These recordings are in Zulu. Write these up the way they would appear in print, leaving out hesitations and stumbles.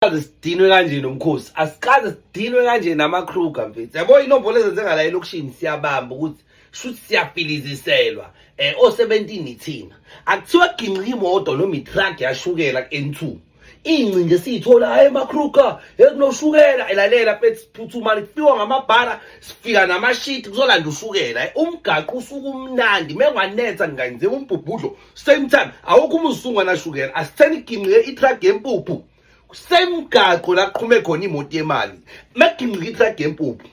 Asikaze sidinwe kanje nomkhosi, asikaze sidinwe kanje nama-Kruger mfethu. Yabo inombolo ezenzeka la elokishini siyabamba ukuthi shuthi siyafiliziselwa o-17 ithina. Akuthiwa ginqika imoto noma i-truck yashukela ku-N2. Iy'ngcingo esiyithola, hayi ema-Kruger, ekunoshukela, elalela mfethu siphuthumane kufikwa ngamabhara, sifika namashiti kuzolanda ushukela. Umgaqo usuke umnandi, mengwanetha ngingenzeka umbhubhudlo same time awukho umuzi nashukela. Asitheni iginqike i-truck yempuphu. Same mgaqo la kuqhume khona imoto yemali. Mekuginqika i-truck yempuphu,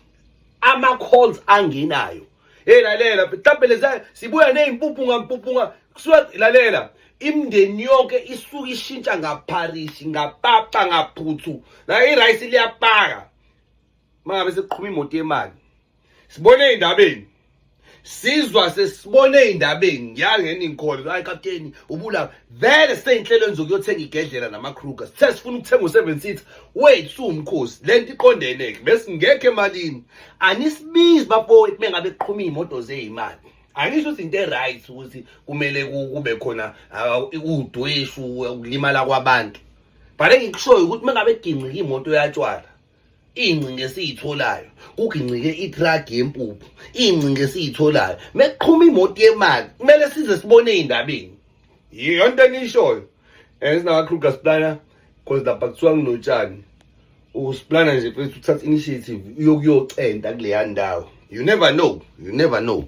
ama-calls angenayo. Hey lalela, mhlawumbe leza sibuya nezimpuphu ngampuphu kusuka lalela. Imindeni yonke isuke ishintsha ngapharishi, ngapapa, ngaphuthu. La i-rice liyapaka. Mangabe sekuqhuma imoto yemali. Sibone ey'ndabeni. Sizwa sesibone ey'ndabeni ngiyangena inkolo. Hayi kapteni ubula vele seyinhlelweni zokuyothenga igedlela nama-Kruger. Sithe sifuna ukuthenga u-7 seater. Wait suwumkhosi. Lento iqondene ke besingekho emalini. Anisibizi bafowethu mengabe kuqhuma iy'moto zey'mali. Angisho ukuthi into e-right ukuthi kumele kube khona udweshu ukulimala kwabantu. But engikushoyo ukuthi mengabe kugingqika imoto yatshwala iy'ngcingo esiyitholayo kugingqike i-truck yempuphu iy'ngcingo esiyitholayo mekuqhuma imoto yemali kumele size sibone ey'ndabeni yiyonto eniyishoyo and sinaka-Kruger siplana cause lapha kuthiwa kunotshani usiplana nje mfethu uthatha initiative uyokuyocenta kuleya ndawo. You never know, you never know.